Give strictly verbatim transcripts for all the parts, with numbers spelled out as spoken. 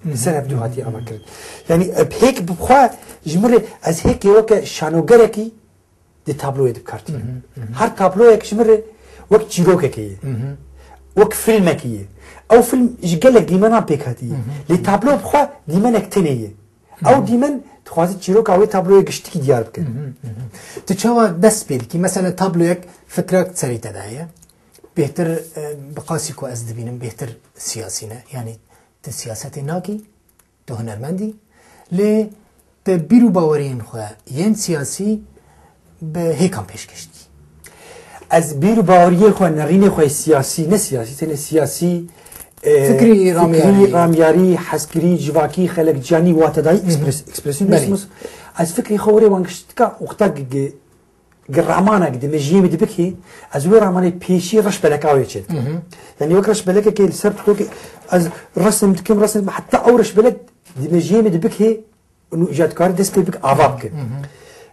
Li ser hevdû hatiye ava kirin. Yanî, e, hêk bi xwe ji min re, ez hêkê weke şanogerekî di tabloyê de bi kar tînim. Her tabloyek ji min re wek çîrokekê ye. Wek filmekê ye. Ew film ji gelek dîmenan pêk hatiye. Lê tablo bi xwe dîmenek tenê ye. Ew dîmen dixwaze çîroka wê tabloyê giştikî diyar bike. Tu çawa dest pê dikî? Mesela tabloyek fikra serî te de heye. Bêhtir, e, bi qasî ku ez dibînim, bêhtir siyasî ne. Yanî tu siyasetê nakî, tu hunermendî. Lê te bîr û baweriyên xwe yên siyasî bi hêkan pêşkêş dikî. Ez bîr û baweriyên xwe, nerînê xwe siyasî, ne siyasî, tenê siyasî, e, Fikrî, ramyarî. Ramyarî, hezkirî, civakî, xelekciyanî, watedayî, ekspres-, ekspresyonismus. Ez fikrê xwe were wan giştika wexta gi-, gi-, gi ramanek di mejiyê min dibikê, ez wê ramanê pêşî reşbeleka wê çêdikim. Yanî wek reşbelekekê li ser pirtokê ez resim dikim, resim dikim, heta ew reşbelek di mejiyê min dibikê, û îca dikare dest pê bike, ava bike.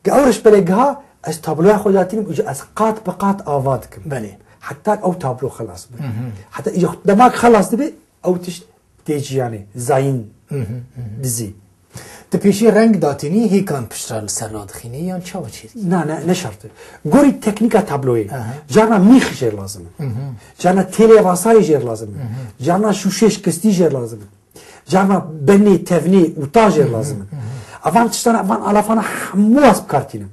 Ge ew reşbelek giha, ez tabloya xwe datînim û ji ez qat bi qat ava dikim. Belê. Heta ew tablo xelas be. Heta îca demak xelas dibe, ew tişt tê jiyanê, zayîn dizî. Tu pêşî reng datînî, hêkan piştre li ser radixînî yan çawa çêdikî? Na, ne, ne şert e. Gorî teknîka tabloyê. Aha. Carna mîx jêr lazim e. Carna têlê rasayê jêr lazim e. Carna şûşê şikestî jêr lazim e. Carna benê, tevnê û ta jêr lazim e. Evan tiştana, evan alafana hemû ez bi kar tînim.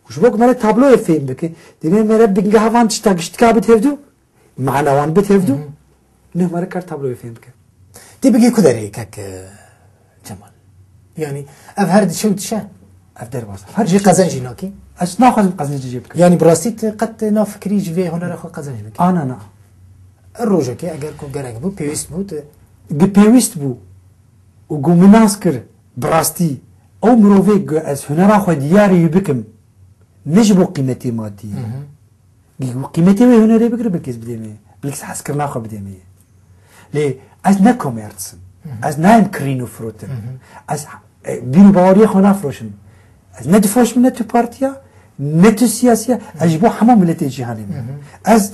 Û ji bo ku me re tabloyê fêm bike, divê me re bingeha van tişta giştika bide hevdû, mana wan bide hevdû, neh me re kar tabloyê fêm bike. Tê bigê ku derê kek, e, Cemal? Yanî ev her diçe û diçe? Ev derbas e. Her jî qezenc jî nakî? Ez naxwazim qezenc jê bikim. Yanî bi rastî tu qet nafikirî ji vê hunera xwe qezenc bikî? Ana na. Rojekê eger ku gerek bû, pêwîst bû, tu. Gi pêwîst bû û ku min nas kir, bi rastî ew mirovê ku ez hunera xwe diyarî wî bikim, ne ji bo qîmetê madî ye. Gi ku qîmetê wê hunerê bigire, belkî ez bidê me, belkî ez hezkirina xwe bidê me. Lê ez ne komers im. Ez nayêm kirîn û firotin. Ez, e, bîr û baweriyê xwe nafroşim. Ez ne difroşim ne tu partiya, ne tu siyasiya. Ez ji bo hemû miletê cîhanê me. Ez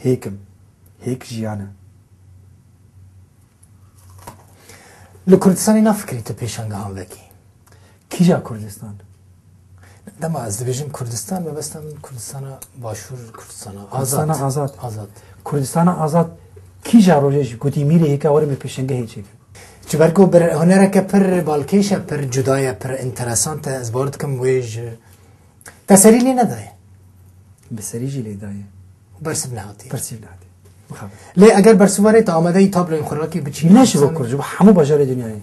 hêk im. Hêk jiyan e. Li Kurdistanê nafikirî tu pêşangehan vekî? Kîja Kurdistan? Dema ez dibêjim Kurdistan, mebesta min Kurdistana Başûr, Kurdistana Azad. Kurdistana Azad. Azad. Kurdistana Azad kîja rojê ji gotî mîrê hêka were me pêşengehê çêkin? Ji ber ku bir hunereke pir balkêş e, pir cuda ye, pir înteresant e. Ez bawer dikim wê ji te serî lê nedaye. Bi serî jî lê daye. Bersiv nehatî. Bersiv nehatî. Lê eger bersiv were, te amade yî tabloyên xwe rakî biçî? Ne ji bo Kurd, ji bo hemû bajarê dinyayê.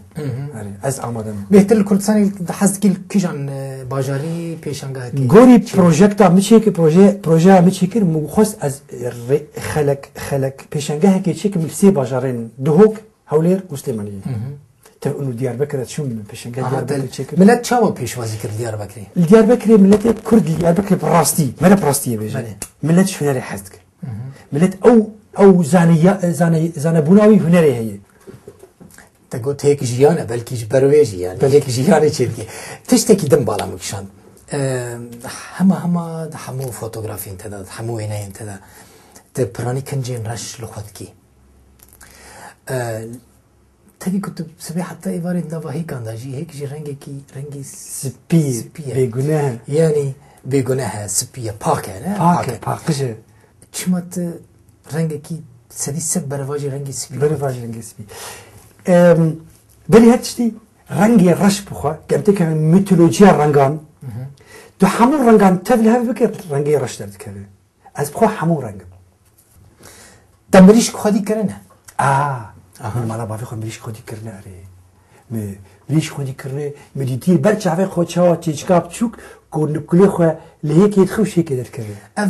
Erê, ez amade me. Bêhtir li Kurdistanê hez dikî li kîjan, e, bajarî pêşangehekî? Gorî projekta min çêkir, proje, projeya min çêkir, min xwest ez, e, rê-, xelek, xelek pêşangehekê çêkim li sê bajarên Duhok, Hewlêr û Silêmaniyê. Tev û Diyarbekir, ez çûm pêşangeh Diyarbekir çêkir. Milet çawa pêşwazî kir Diyarbekirê? Li Diyarbekirê miletê Kurd li Diyarbekirê bi rastî, mere bi rastî yê bêje. Belê. Milet ji hunerê hez dike. Milet ew, ew zaneya-, zane-, zanebûna wî hunerê heye. Te got hêk jiyan e, belkî ji ber wê jî yani. Belkî. Hêk jiyanê çêdike. Tiştekî din bala min kişand. Eee, hema hema di hemû fotografiyên te de, di hemû wêneyên te de, tu piranî kincên reş li xwe dikî. Eee, Tevî ku tu sibê heta êvarê di nava hêkan de jî, hêk jî rengekî, rengî s-, Spî, spî ye. Bêguneh. Yanî bêguneh e, spî ye, pak e, ne? Pak e, paqij e. Çima tu rengekî sedî sed berevajî rengî spî? Berevajî rengî spî. Em, berî her tiştî rengê reş bixwe, ke em têkevin mitolojiya rengan, tu hemû rengan tev li hev bike, rengê reş derdikeve. Ez bi xwe hemû reng im. Te mirîşk xwedî kirine? A, min mala bavê xwe mirîşk xwedî kirine erê. Mi mirîşk xwedî kirine, mi dîtî ber çavê xwe çawa çêçika biçûk ku li kulê xwe li hêkê dixi û şêkê derkeve. Ev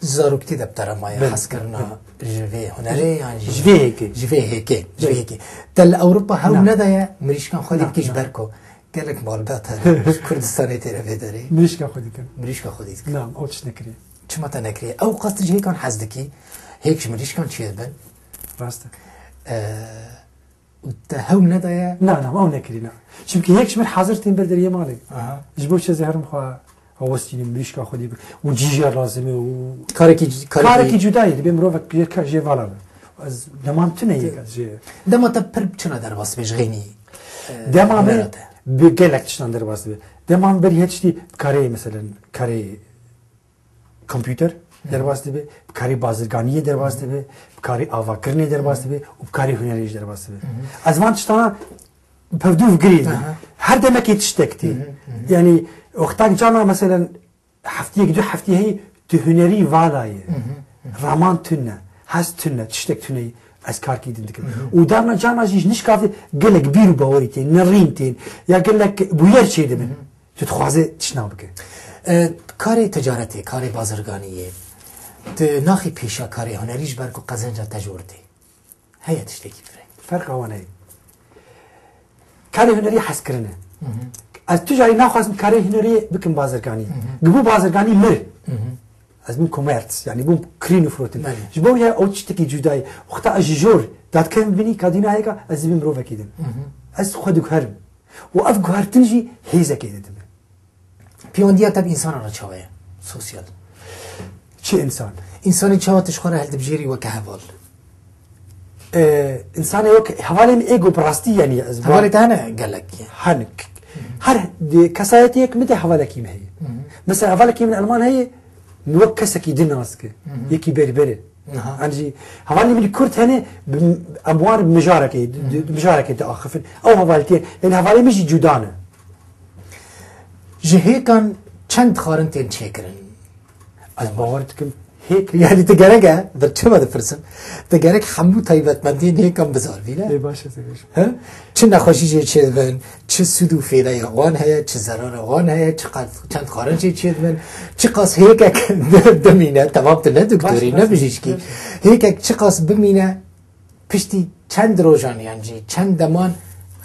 zaroktî de bi te re maye, hezkirina ji vê hunerê yan jî ji vê hêkê. Ji vê hêkê, ji vê hêkê. Te li Ewropa hewl nedaye mirîşkan xwedî bikî ji ber ku gelek malbat hene ji Kurdistanê têne vê derê. Mirîşka xwedî kirin. Mirîşka xwedî dikin. Na, ew tişt nekiriye. Çima te nekiriye? Ew qas tu ji hêkan hez dikî, hêk ji mirîşkan çêdibin. Rast e. Eee, û te hewl nedaye? Na, na, ew nekirî, na. Çimkî hêk ji min hazir tên ber deriyê malê. Aha. Ji bo çi ez ê herim xwe hewestînim, mirîşka xwedî bi-, û cî jê lazim e û Karekî c-, karekî karekî cuda ye, dibê mirovek pêr ka jê vala be. Ez deman tune yek ez jê. Dema te pir çina derbas dibe ji xeynî, e, Dema hunera me te? Bi gelek tiştan derbas dibe. Dema me berî her tiştî bi karê, meselen, karê kompûter derbas dibe, bi karê bazirganiyê derbas dibe, bi karê avakirinê derbas dibe û bi karê hunerê jî derbas dibe. Ez van tiştana bi hevdû girî. Aha. Her demekê tiştek tê. Hı hı, hı hı. Yani, wextak cana, meselen, heftiyek, du heftiyê heye, tu hunerî vala ye. Hı hı, hı hı. Raman tune, hez tune, tiştek tune ye, ez karkî din dikim. Hı hı. Û darna cana jî ji nişkafê gelek bîr û bawerî tên, nerîn tên, ya gelek bûyer çêdibin. Hı hı. Tu dixwaze tişna bike. E, karê ticaretê, karê bazirganiyê, tu naxî pêşa karê hunerî ji ber ku qezenca te ji wir tê. Heye tiştekî fireh. Ferqa wan heye. Karê hunerî hezkirin e. Hı hı. Ez tu carî naxwazim karê hunerî bikim bazirganî. Hı hı. Bû bazirganî mir. Hı hı. Ez bûm komers, yani bûm kirîn û firotin. Belê. Ji bo ya ew tiştekî cuda ye. Wexta ez ji jor dadkem binî kadîna hêka, ez dibim mirovekî din. Hı hı. Ez xwe diguherim. Û ev guhertin jî hêzekê didime. Pêwendiya te bi însanan re çawa ye? Sosyal. Çi însan? Însanê çawa tu ji xwe re hildibijêrî weke heval? Ee, însanê wek hevalê min ê ku bi rastî, yani, ez Hevalê te hene gelek ye? Hene. Her di-, kesayetiyek min de hevalekî min heye. Hı hı. Mesela hevalekî min Elman heye, min wek kesekî din nas dike. Hı hı. Yekî berber e. Aha. An jî hevalê min Kurd hene, bi, em wan bi mijarekê, di, di, mijarekê diaxifin. Ew hevaltiyê, yani hevalê min jî cuda ne. Ji hêkan çend xwarin tên çêkirin? Ez bawer dikim hêk, yani tu gerek e, bi çima dipirsim? Tu gerek hemû taybetmendiyên hêkan bizanbî ne? Ê, baş e, sê baş. He? Çi nexweşî jê çêdibin, çi sûd û fêdeya wan heye, çi zerara wan heye, çi qas, çend xwarin jê çêdibin, çi qas hêkek bimîne, temam tu ne doktorî, ne bijîşkî. Baş, baş. Hêkek çi qas bimîne, piştî çend rojan yan jî çend deman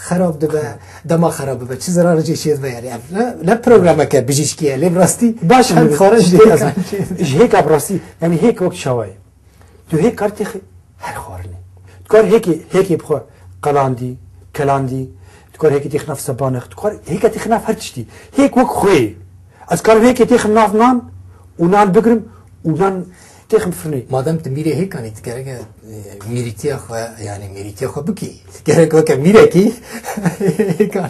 xerab dibe, dema xerab bibe, çi zerar jê çêdibe, yani ev ne, ne programeke bijîşkî ye, lê bi rastî Baş, çend anladım. xwarin Ji jê hêka, hêkan çêdibe. Ji hêka bi rastî, yani hêk wek çawa ye? Tu hêk kar têxî her xwarinê. Tu kar hêkê, hêkê bi xwe qelandî, kelandî, tu kar hêkê têxî nav sebanex, tu kar hêkê têxî nav her tiştî. Hêk wek xwe ye. Ez karim hêkê têxim nav nan û nan bigirim û nan têxim firnê. Madem tu mîrê hêkan î, tu gerek e, e, mîrîtiya xwe, yani mîrîtiya xwe bikî. Gerek weke mîrekî hêkan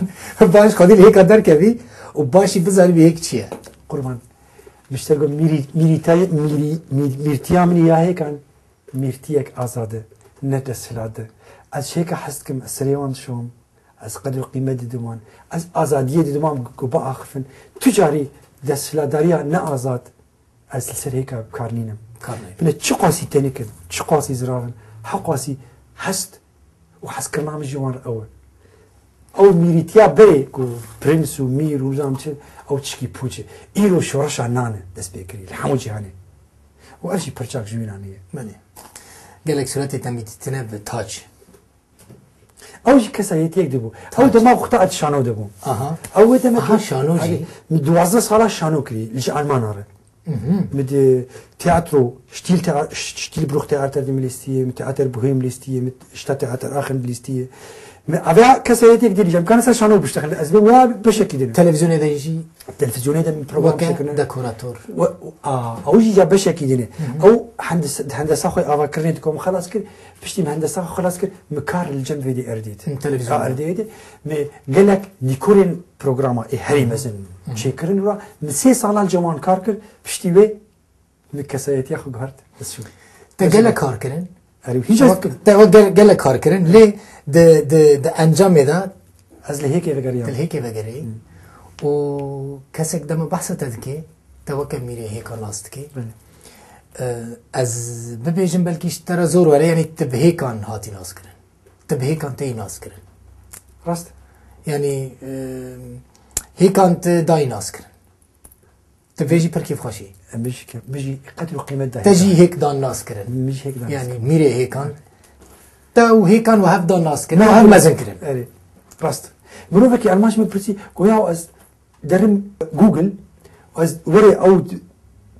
baş xwedî li hêka derkevî û başî bizanî hêk çi ye. Qurban. Mişter got, mîrî-, mîrîtay-, mîrî-, mîr-, mîrtiya min ya hêkan, mîrtiyek azad e, ne desthilat e. Ez ji hêka hez dikim, ez serê wan dişom, ez qedr û qîmet didim wan, ez azadiyê didim wan ku biaxifin. Tu carî desthilatdariya ne azad, ez li ser hêka bi kar nînim. Kar nînim. Bile çi qasî tenik in, çi qasî zirav in, heqasî hest û hezkirina min ji wan re ew e. Ew mîrîtiya berê ku prens û mîr û nizam çi, ew tişkî pûç e. Îro şoreşa nan e dest pê kirî li hemû cîhanê. Û ev jî pirçak ji wî nanî ye. Belê. Gelek suretê te mîtîtine bi tac. Ew jî kesayetiyek dibû. Tac. Ew dema wexta ez şano dibûm. Aha. Ew wê demekê Aha, şano jî. Min duwazdeh sala şano kirî, li ji Almana re. Mhm. Mit, e, Theatro, Stil Thea-, Stilbruch Theater de Milistiyê, mit Theater Bohem Listiyê, mit Stadttheater Aachen Listiyê. Me avya kesayetiyek dî, em kan ser şano biştexin, ez bê wa beşekî din. Televizyonê de jî Televizyonê de min program weke çekirine. Dekorator. We, a, ew jî ya beşekî din e. Mhm. Ew hendes-, hendesa xwe avakirinê dikom xelas kir, piştî min hendesa xwe xelas kir, min kar li cem vê dê erdê dît. Hı, televizyon. Ka erdê dît. Me gelek dîkorên programa ê herî mezin Hı. çêkirin ra. Min sê sala li cem wan kar kir, piştî wê min kesayetiya xwe guhert. Ez şû. Te gelek kar kirin? Erê, hîç Te ez wek, te wek gel-, gelek kar kirin, lê di, di, di encamê de Ez li hêkê vegeriyam. Te li hêkê vegeriyî. Hı. Û kesek dema behsa te dike, te weke mîrê hêkan nas dike. Belê. E, ez bibêjim belkî ji te re zor were, yanî tu bi hêkan hatî nas kirin. Tu bi hêkan têyî nas kirin. Rast. Yanî, e, hêkan tu dayî nas kirin. Tu vê jî pir kêfxweş î. Em bijî kêf-, bijî qedr û qîmet dayî. Te jî hêk dan nas kirin. Min jî hêk dan nas Yanî kirin. Mîrê hêkan. Te û hêkan we hev dan nas kirin. Ne, û hev ne. mezin kirin. Erê. Rast. Mirovekî Elman ji min pirsî, got, "Ya ez derim Google, ez werê ew d-,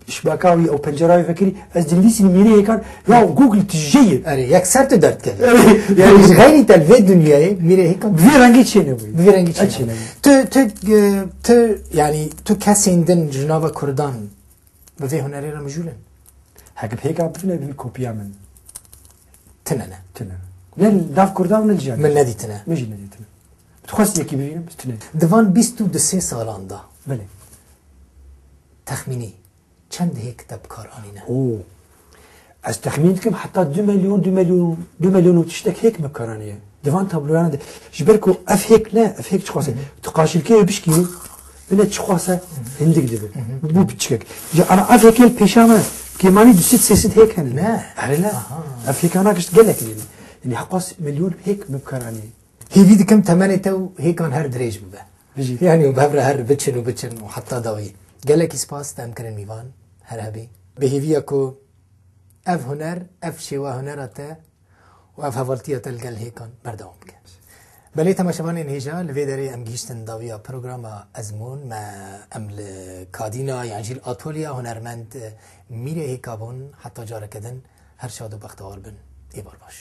şibaka wî, ew pencera wî vekirî, ez dinivîsînim mîrê hêkan, ya Google tu jê yî." Erê, yekser tu derdikevî. Erê. Yanî ji xeyrî te li vê dinyayê mîrê hêkan Bi vê rengî çê nebûyî. Bi vê rengî çê Ev çê nebûyî. nebûyî. Tu, tu, e, tu, yanî tu kesên din ji nava Kurdan bi vê hunerê re mijûl in? Heke bi hêka bibine, bibin kopiya min. Tine ne. Tine. Ne li nav Kurdan ne li jî. Min nedîtine. Min jî nedîtine. Dixwest yekî bibînim, tine. Di van bîst û du sê salan de. Belê. Texmînî çend hêk te bi kar anîne? Oo. Ez texmîn dikim heta du milyon, du milyon, du milyon û tiştek hêk me bi kar aniye. Di van tabloyan de. Ji ber ku ev hêk ne, ev hêk çiqas e. Tu qaşilkeyê bişkînî, bine çiqas e, hindik dibe. Bû biçikek. Ji ana ev hêkê li pêşa me, kêmanî du sed sê sed hêk hene. Ne. Erê ne. Aha. Ev hêkana gişt gelek ne. Yani heqas milyon hêk me bi kar aniye. Hêvî dikim temenê te û hêkan her dirêj bibe. Bijî. Yani û bi hev re her biçin û biçin û heta dawî. Gelekî spas te em kirin mîvan, her hebî. Bi hêviya ku ev huner, ev şêwa hunera te û ev hevaltiya te li gel hêkan berdewam bike. Belê temaşevanên hêja, li vê derê em gihîştin dawiya programa Ezmûn. Me em li Kadîna yan jî li Atolya hunermend Mîrê Hêka bûn. Heta careke din her şad û bextewar bin. Êvar baş.